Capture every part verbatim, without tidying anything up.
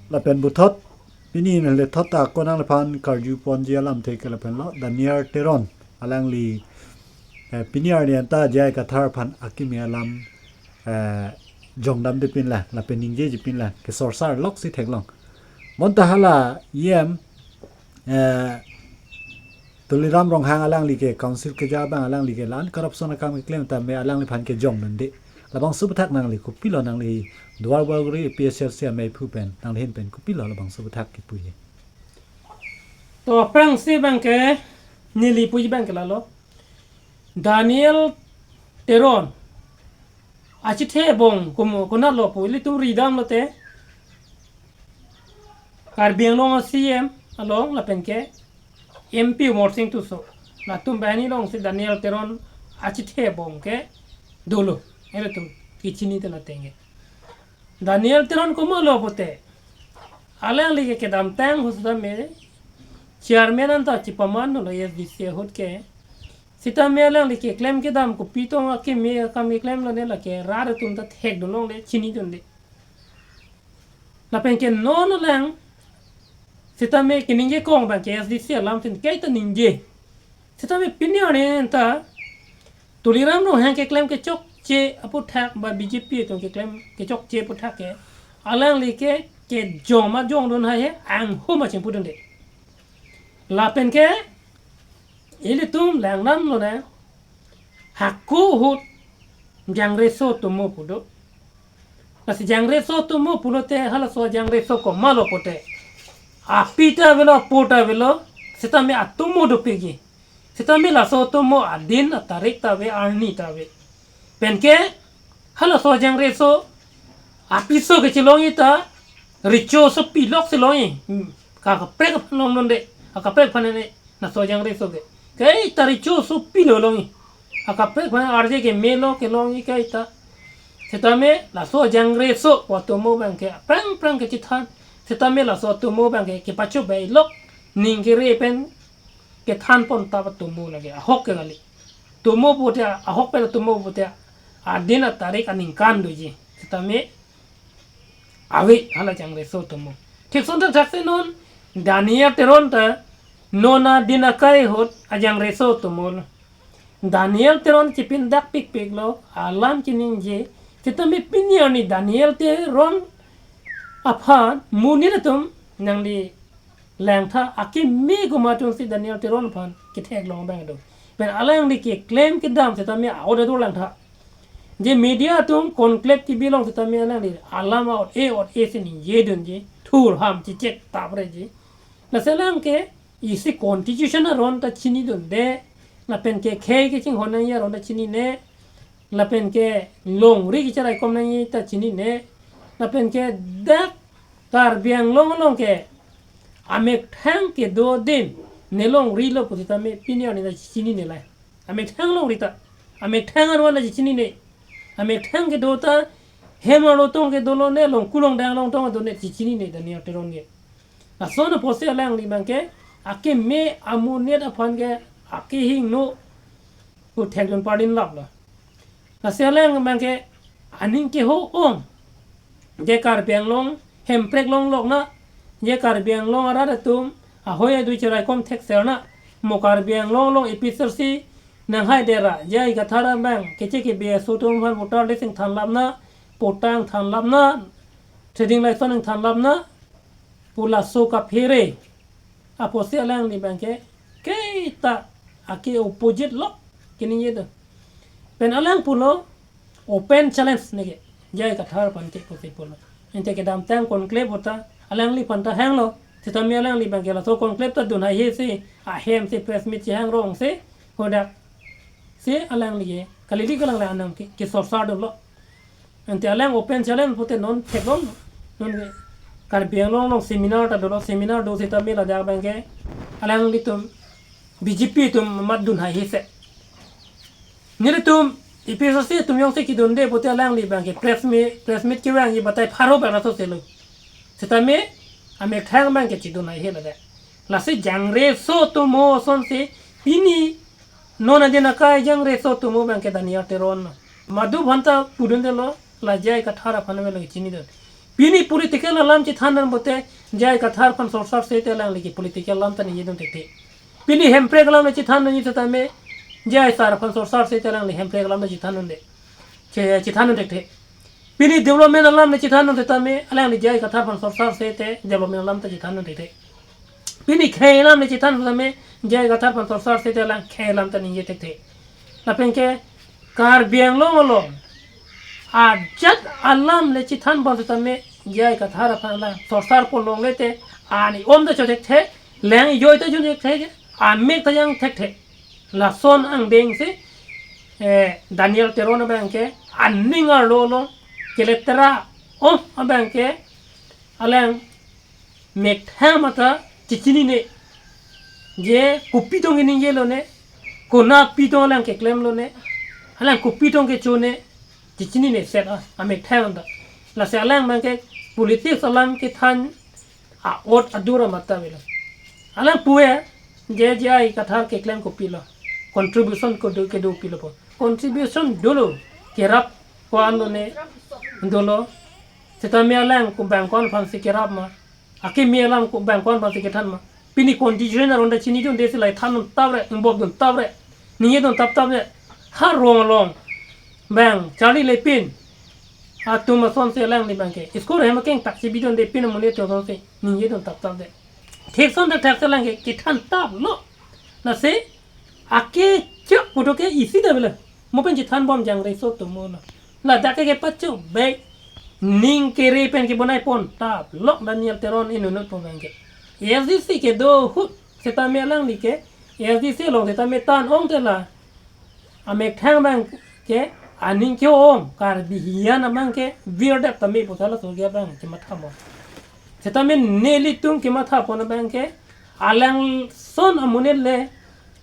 Lapen puthot, pini neli thot ta ako nangliphan karju ponji alamthe ke lapen lo, Daniel Teron, alangli, eh, pini arni anta J I Kathar aphan akimi alam, eh, jongdamde pinlang, lapen ningjeji pinlang, kesorsar loksi theklong. Bonta hala E M, eh, Tuliram Ronghang alangli ke council keja abang alangli ke la-an corruption akam keklem tame alangliphan kejongdunde. Labangso aputhak nangli kopilo, nangli Duarbagori A P H L C ameiphu pen, nangli ahin pen kopilo labangso aputhak kipuji? To aphrangsi abang ke, neli puji abang ke lalo. Daniel Teron achethebong komo konatlo pu ilitum ridam lote, Karbi Anglong a C E M along lapen ke M P Amarsing Tisso, latum banghini alongsi Daniel Teron achethebong ke dolo. Ilitum kechini te la tenge. Daniel Teron komatlo pute, alangli ke kedamtang ahut sitame chairman anta chepaman lo A S D C ahut ke. Sitame alangli keklem kedam kopi tong akimi akam keklemlo ne, lake rat atum ta thekdun longle, chinidunde. Lapen ke non alang sitame keningje kong abang ke A S D C alam sin kaita ningje. Sitame pini arni anta Tuliram Ronghang keklem kechokche aputhak ba B J P atum keklem kechokche aputhak ke, alangli ke kejong ma jongdun haihe, anghum achingpudunde. Lapen ke ilitum langdamlo ne, hako ahut jangreso atomo pu do. Lasi jangreso atomo pulote halaso jangreso komatlo pute, api ta avelo, apo ta avelo, sitame atomo dopikji. Sitame laso atomo adin atarik ta ave, arni ta ave. Penke halaso jangreso apiso kechelongji ta recho asopi loksi longji. Hmm. Ka kaprek aphan longdunde, akaprek aphan ne laso jangreso ke. Kaita recho asopi lo longji. Akaprek aphan arje kemelo kelongji kaita. Sitame laso jangreso pu atomo abang ke aphrang aphrang kechethan. Sitame laso atomo abang ke kepachobei lok, ning kere pen kethan pon ta atomo lake, ahok ke kali. Atomo pute, ahok pen atomo pute adin atarik aningkan doji. Sitame ave hala jangreso atomo. Thik ason thakthak si non Daniel Teron ta non adin akai ahut ajangreso atomo lo. Daniel Teron chepindak pikpiklo, alam chiningje. Sitame pini arni Daniel Teron aphan monit atum nangli langtha, akimi komat atumsi Daniel Teron aphan ketheklong abang do. Pen alangli keklem kedam sitame a-ot adur langtha. Je media atum conclave kebi along sitame alangli alam a-ot e ot e si ningjedunji, thur ham chechek tapreji. Lasi alang ke isi constitution aron ta chinidunde, lapen ke khei kachinghon nangji aron ta chinine, lapen ke longri kacheraikom nangji ta chinine, lapen ke dak Karbi Anglong along ke amethang kedo adim ne longrilo pu sitame pini arni ta chinine lai. Amethang longri ta, amethang arvan ta chinine. Amethang kedo ta hem arlo tong kedo lone, long kulong dang long tong do ne chinine Daniel Teron ke. Lason apotsi alangli abang ke akimi amonit aphan ke akehingno pu thekdun pardin laplo. Lasi alang abang ke aning keho-ong, je Karbi Anglong Hemprek longlok na, je Karbi Anglong arat atum ahoi adui cheraikom thekser na, mo Karbi Anglong along A P H L C nanghaidera, J I Kathar abang keche kebe aso atum aphan voter list ingthanlap na, potang thanlap na, trading license ingthanlap na pu laso kaphere apotsi alangli abang ke kaita ake opposite lok keningje do. Pen alang pulo open challenge neke, J I Kathar aphan ke pusi pulo. Ante kedamtang conclave ahut ta alangliphan ta hanglo. Sitame alangli abang ke laso conclave ta dun haihe si, ahem si press meet chehang rong si, hadak si alangli ke kalili kalang la anam ke, kesorsar dolo. Ante alang open challenge pute non theklong, non Karbi Anglong along seminar ta dolo, seminar do sitame ladak abang ke alanglitum B J P atum mat dun haihe se. Nelitum A P H L C atum jongsi kedunde pute alangli abang ke press meet, press meet kevangji batai pharo abang laso selo. Sitame amethang abang ke chidun haihe ladak. Lasi jangreso atomo asonsi pini non adin akai jangreso atomo abang ke Daniel Teron. Madhu aphan ta pudundelo, la J I Kathar aphan avelo chinidun. Pini political alam chethan nang pote, J I Kathar aphan sorsar sete alangli ke political alam ta ningjedun thekthe. Pini hemprek alam le chethan nangji setame, J I sir aphan sorsar sete alangli hemprek alam ta chethan nangde. Che-, chethan nang thekthe. Pini development alam le chethan nang setame, alangli J I Kathar aphan sorsar sete development alam ta chethan nang thekthe. Pini khei alam le chethan nang setame, J I Kathar aphan sorsar sete alang khei alam ta ningje thekthe. Lapen ke Karbi Anglong along ajat alam le chethan bom setame, J I Kathar aphan alang sorsar pon longle te, ani om ta cho thekthe, lang joi ta jun thekthe, amek ta jang thekthe. Lason angdeng si, eh, Daniel Teron abang ke aning arlo lo, keletra om abang ke alang methang mata chechinine. Je kopi tong ke ningjelo ne, kona pi tong alang keklem lo ne, alang kopi tong kecho ne, chechinine set a, amethang ta. Lasi alang abang ke politics alam kethan a-ot adur amat ta avelo. Alang pu-e, je J I Kathar keklem kopi lo, contribution kedo kedo kopilo po. Contribution dolo, kerap ko-an lo ne, dolo. Setame alang ko bang ko-an aphan si kerap ma, akimi alam ko bang ko-an aphan si kethan ma. Pini condition aron ta chinidunde si lahai than dun tap re, ingbop dun tap re, ningjedun tap tap re. Ha rong along bang charli lepin atum ason si alangli abang ke school hem akeng tak si bidunde, pin amonit atum ason si ningjedun tap tap de. Thek son ta thak si alang ke kethan tap lo. Lasi ake chok putu ke isi ta avelo. Mo pen chethan bom jangre so tumo lo. Ladak ke kepacho bek, ning kere pen kebonai pon tap lo Daniel Teron inut inut pu abang ke. A S D C kedo ahut setame alangli ke A S D C along setame tan ong te la, amethang abang ke aning ke-ong, Karbi hijan abang ke virdep tame pu ta laso ke abang chematha mo. Setame nelitum kematha pon abang ke, alangson amonit le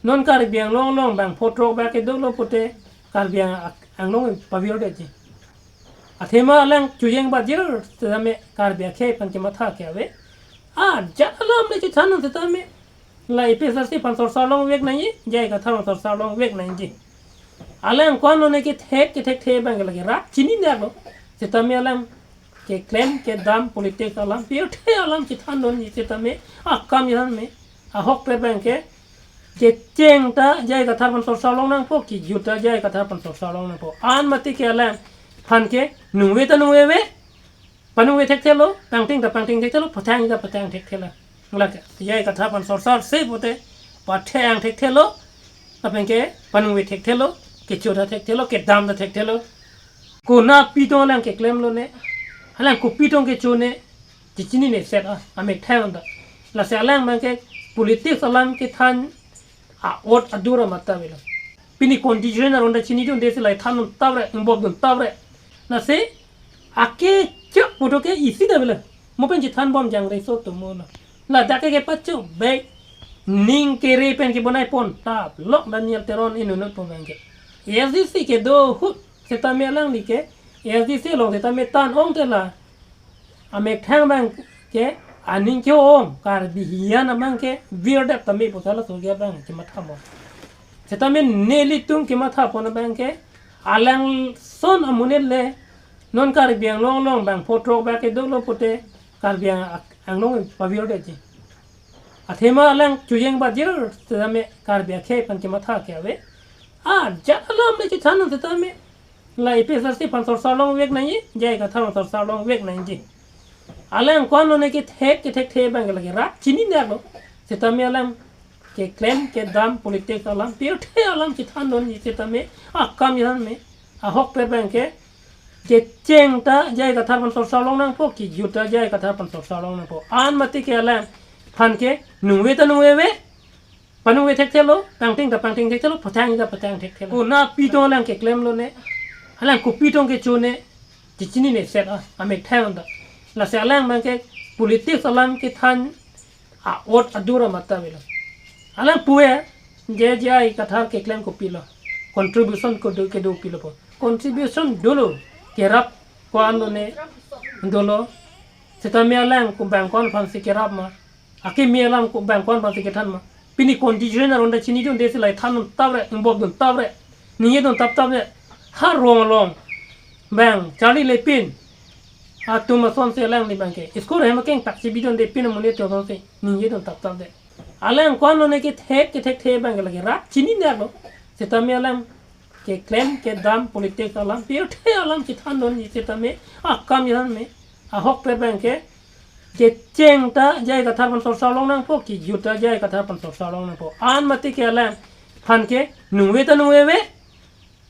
non Karbi Anglong along bang photrok bak kedo lo pote, Karbi Ang-, Anglong pavirdetji. Athema alang chojeng bajir setame Karbi akhei aphan kematha ke ave. Ajat alam le chethan nang setame, la A P H L C aphan sorsar longvek nangji, J I Kathar aphan sorsar longvek nangji. Alang ko-an lo ne kethek kethek the abang ke lake rat chini dak lo. Setame alang keklem kedam politics alam, pirthe alam chethan dunji setame, akam chethan me, ahokpet abang ke, kecheng ta J I Kathar aphan sorsar long nangpo, kejut ta J I Kathar aphan sorsar long nangpo. An mati ke alang aphan ke nungve ta nungveve, panungve thekthelo, pangting ta pangting thekthelo, pathang ta pathang thekthelo. Lake J I Kathar aphan sorsar se pote, pathang thekthelo, lapen ke panungve thekthelo, kecho ta thekthelo, kedam ta thekthelo. Kona pi tong alang keklem lo ne, alang kopi tong kecho ne, chechinine set a, amethang ta. Lasi alang abang ke politics alam kethan a-ot adur amat ta avelo. Pini condition aron ta chinidunde si lahai than dun tap re, ingbop dun tap re. Lasi ake chok putu ke isi ta avelo. Mo pen chethan bom jangre so tumo lo. Ladak ke kepacho bek, ning kere pen kebonai pon tap lo Daniel Teron inut inut pu abang ke. A S D C kedo ahut setame alangli ke, A S D C along setame tan ong te la, amethang abang ke aning ke-ong, Karbi hijan abang ke virdep tame pu ta laso ke abang chematha mo. Setame nelitum kematha pon abang ke, alangson amonit le non Karbi Anglong along bang photrok bak kedo lo pote, Karbi Ang-, Anglong pavirdetji. Athema alang chojeng bajir setame Karbi akhei aphan kematha ke ave. Ajat alam le chethan nang setame, la A P H L C aphan sorsar longvek nangji, J I Kathar aphan sorsar longvek nangji. Alang ko-an lo ne kethek kethek the abang ke lake rat chini dak lo. Setame alang keklem kedam politics alam, pirthe alam chethan dunji setame, akam chethan me, ahokpet abang ke, kecheng ta J I Kathar aphan sorsar long nangpo, kejut ta J I Kathar aphan sorsar long nangpo. An mati ke alang aphan ke nungve ta nungveve, panungve thekthelo, pangting ta pangting thekthelo, pathang ta pathang thekthelo. Kona pi tong alang keklem lo ne, alang kopi tong kecho ne, chechinine set a, amethang ta. Lasi alang abang ke politics alam kethan a-ot adur amat ta avelo. Alang pu-e, je J I Kathar keklem kopi lo, contribution kedo kedo kopilo po. Contribution dolo, kerap ko-an lo ne, dolo. Setame alang ko bang ko-an aphan si kerap ma, akimi alam ko bang ko-an aphan si kethan ma. Pini condition aron ta chinidunde si lahai than dun tap re, ingbop dun tap re, ningjedun tap tap re. Ha rong along bang charli lepin atum asonsi alangli abangke school ahem akeng tak chebidunde, pini amonit asonsi ningjedun tap tap de. Alang ko-an lone kethek kethekthe abangke lake rat chininerlo. Setame alang keklem kedam politics alam, pirthe alam chethandunji setame akam chethan me. Ahokpet abangke kecheng ta J I Kathar aphan sorsar long nangpo, kejut ta J I Kathar aphan sorsar long nangpo. An mati ke alangphan ke ningve ta ningveve,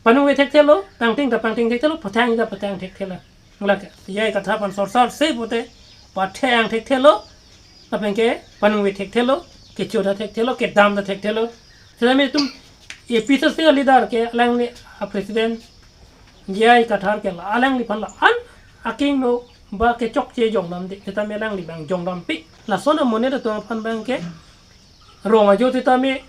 paningve thekthelo, pangting ta pangting thekthelo, pathang ta pathang thekthelo. Lake J I Kathar aphan sorsar se pote pathang thekthelo, lapen ke paningve thekthelo, kecho ta thekthelo, kedam ta thekthelo. Setame itum A P C C leader ke alangli a president J I Kathar ke la alangliphan la-an akengno ba kechokche jongdamde, setame alangli abang jongdampi. Lason amonit atum aphan abangke rong ajo setame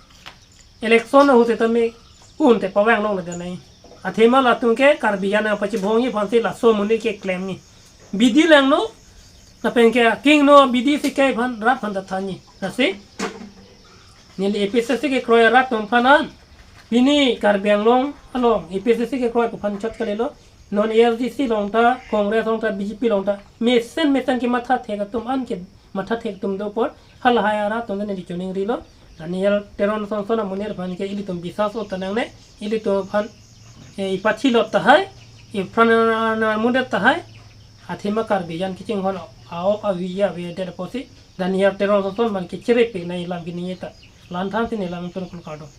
election ahut setame un te pavang longledet nai. Athema latum ke Karbi an nangpachibongji aphansi laso amonit ke klemji. Bidi langno, lapen ke akengno bidi si ke aphan rat aphan ta thanji. Lasi neli A P C C kekroi arat atum aphan an, pini Karbi Anglong along A P C C kekroi pu aphan chot kalilo. Non A S D C along ta, Congress along ta, B J P along ta, mesen mesen kematha thek atum an ke matha thek atum do apot, halahai arat atum ta neli choningrilo. Daniel Teron sonson amonit aphan ke ilitum biswas ot ta nangne, ilitum aphan, eh, ipathi lot tahai, ipran na mudet tahai, athema Karbi an kachinghon a-ok avi avedet apotsi Daniel Teron sonson aphan ke cherepe nai lam kini ta. La-an thansi neli lam chun kul kardom.